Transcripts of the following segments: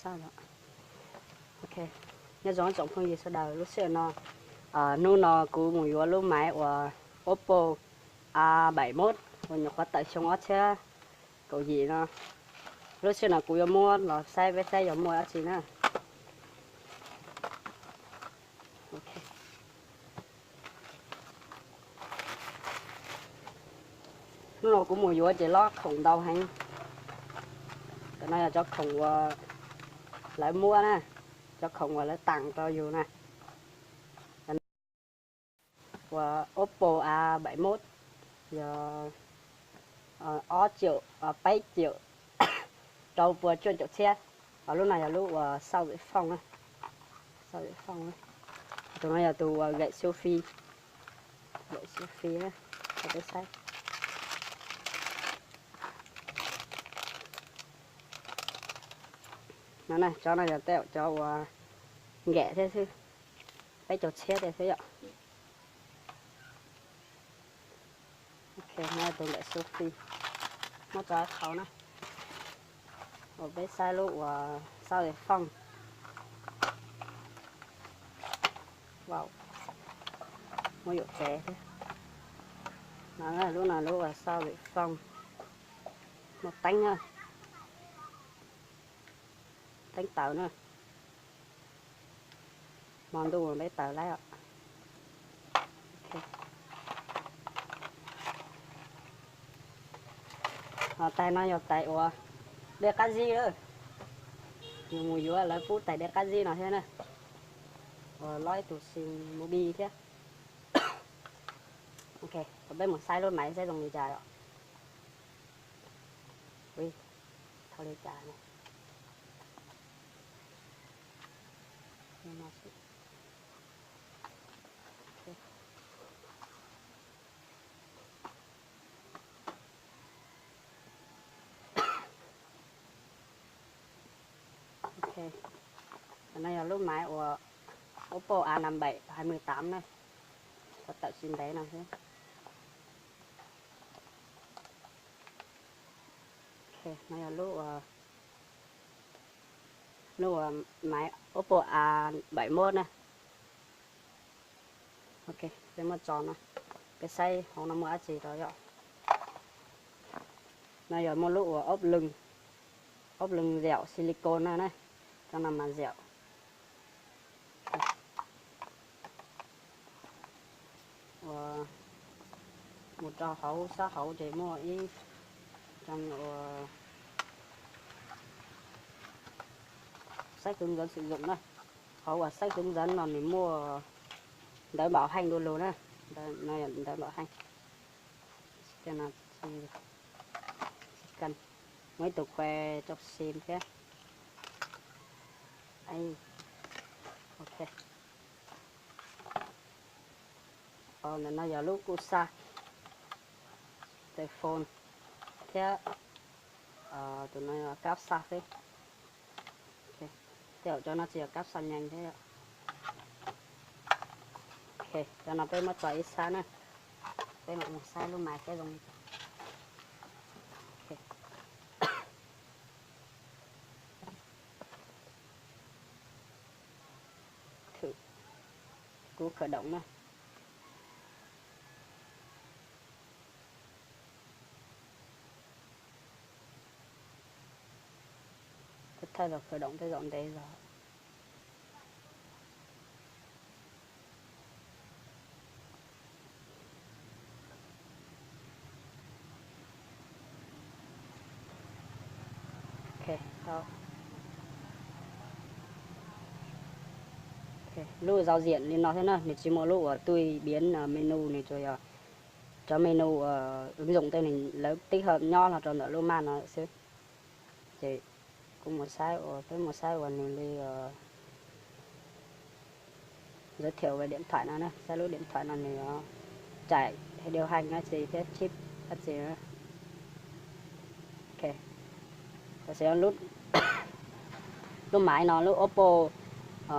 Xaj los. Ok, nyob zoo tsoom phooj ywg sawv daws, lub sij hawm no, hnub no kuv mus yuav lub maiv uas Oppo A bảy mốt uas nyuam qhuav tawm xyoo ob txhiab kaum yim no. Lub sij hawm no kuv yuav muab los saib peb saib yog muaj dab tsi na. Hnub no kuv mus yuav ces lob khoom ntau heev. Cov no yog cov khoom uas lawv muab na, cov khoom uas lawv tặng rau yus na. Uas Oppo A bảy mốt, yog ob triệu, peb triệu rau pua cuaj caum txhiab. Ho lub no yog lub uas sau để phòng, sau để phòng. Tus no yog tus uas gậy siêu phi, gậy siêu phi, cho peb saib. No na, cov no yog tej cov uas nkem thiab xwb, peb caug txhiab tej xwb yom. Ok, no tus gậy siêu phi, muab tso hauv na. Ua peb saib lub uas sau để phòng. Wow, muaj yuam kev thiab. No lub no lub uas sau để phòng, muaj teeb na, teeb taws na. Hmo ntuj peb taws laib os. Ho tais no yog tais uas dej qab zib lawm. Yus mus yuav lawv pub tais dej qab zib no thiab na. Uas lob ib tug sim movie thiab. Ok, peb mus saib lub maiv saib zoo li cas os. Ui, thau li cas no. Ok, no yog lub maiv uas Oppo A năm bảy hai mươi tám na, tawm tsis ntev no xwb. Ok, no yog lub, lub maiv Oppo A bảy mốt na. Ok, peb muab tso no, peb saib hauv no muaj dab tsi rau yom. No yog muaj lub uas ốp lưng, ốp lưng dẻo silicone no na, cov no mas dẻo. Uas mus rau hauv sab hauv ces muaj ib cov uas sách hướng dẫn sử dụng na. Hauv uas sách hướng dẫn no nws muaj ntawv bảo hành du lug na, ntawv bảo hành. Muaj ib tug khuv rau sim thiab. Ok. Ntawm no yog lub kuj xa, tes phone thiab tus no yog kab xa xwb. Tej zaum cov no tsis yog kab xa nyees thiab. Ok, cov no peb muab tso ib sab na. Peb mam mus saib lub maiv thiab zoo li cas. Thử, kuv khởi động na. Thawj zaug khởi động tej zaum ntev zog. Lub giao diện li no thiab na, nws tsis muaj lub uas tui biến menu, nws tsuas yog cov menu ứng dụng tej nws lawv tích hợp nyob los rau ntawm lub maj no xwb. Ces kuv mus saib uas, peb mus saib uas nws li giới thiệu về điện thoại no na, saib lub điện thoại no nws chạy hệ điều hành dab tsi thiab chip dab tsi. Ok, lub maiv no lub Oppo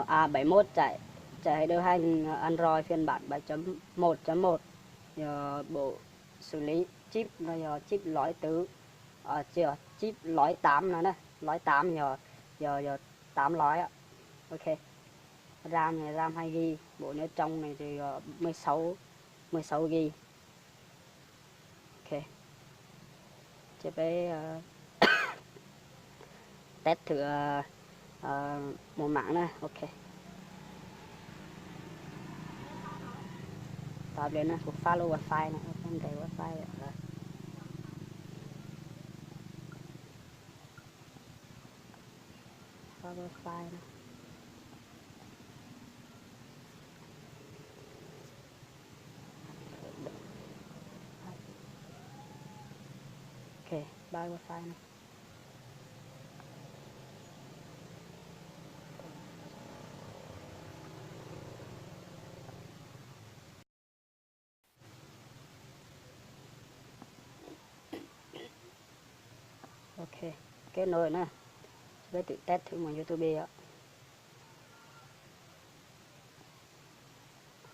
A bảy mốt chạy, chạy hệ điều hành Android phiên bản bảy chấm một chấm một, yog bộ xử lý chip no yog chip lõi tứ, tsis yog chip lõi tám no na, lõi tám yog, yog, yog tám mươi lăm. Ok. RAM này RAM hai gi, bộ nhớ trong này thì uh, mười sáu, mười sáu gi. Ok. Ces peb uh, test thử uh, uh, một mạng nữa. Ok. Tạm biệt nữa, cũng phá lũ wifi nữa, không để wifi nữa. Phá lũ wifi nữa. Ok, bye wifi này. Ok, kết nối na. Peb thử test thử màn YouTube yom.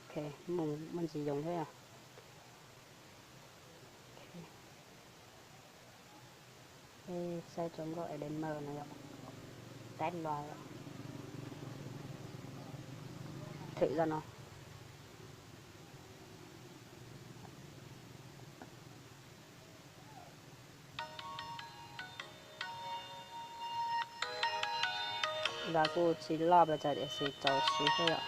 Ok, muaj ntsis yoos thiab yom. Peb saib rau nkauj Eden Mơ no yom. Test los thử ra no. Zaj kuj tsis loj pes tsawg tiam sis txaus siv thiab yom.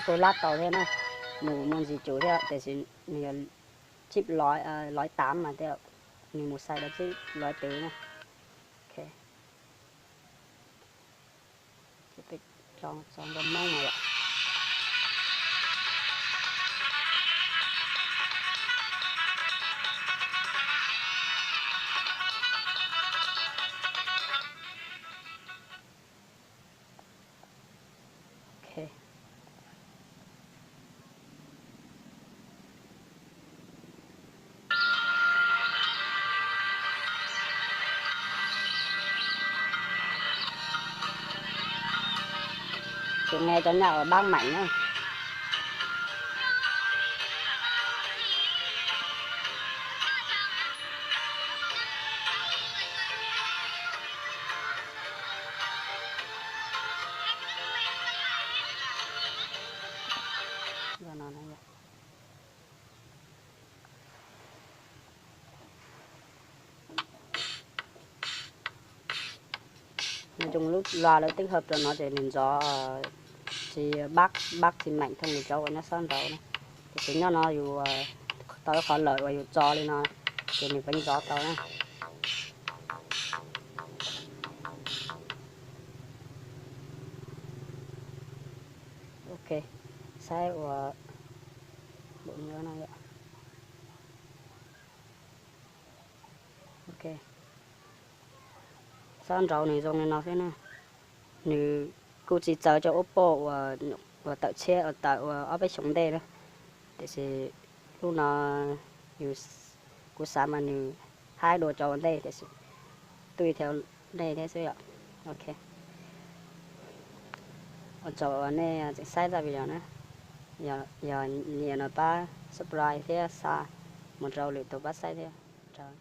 Kuj lab tau thiab na, nws muaj ntsis tsum thiab tiam sis nws yog chip lov, lov tav mas thiab, nws mus xais rau chip lov twv na. Ok. Ces peb tso nkauj Hmoob no yom. Ok. Ces nghe cho nhau ở Bắc Mảnh nhé. Nói chung lub loa lawv tích hợp rau no ces nws ntxov, tsis bác, bác tsis mạnh thông nws cov uas nyob sab nraud na. Tiam sis nyob no yus tau ib qhov lawm uas yus tso li no ces nws pheej ntxov tau na. Ok, saib uas bộ nhớ no yom. Ok, sab nraud nws zoo li no xwb na. Nws kuj tsis txawv cov Oppo uas tawm tshiab uas tawm uas ob peb xyoos ntej na. Tiam sis lub no yus, kuv xav mas nws haib dua cov ua ntej tiam sis tui thiab ntej thiab xwb yom. Ok, ua tsaug uas nej tseem saib txoj video na. Yog nyiam no pab subscribe thiab xa mus rau lwm tus pab saib thiab. Ua tsaug.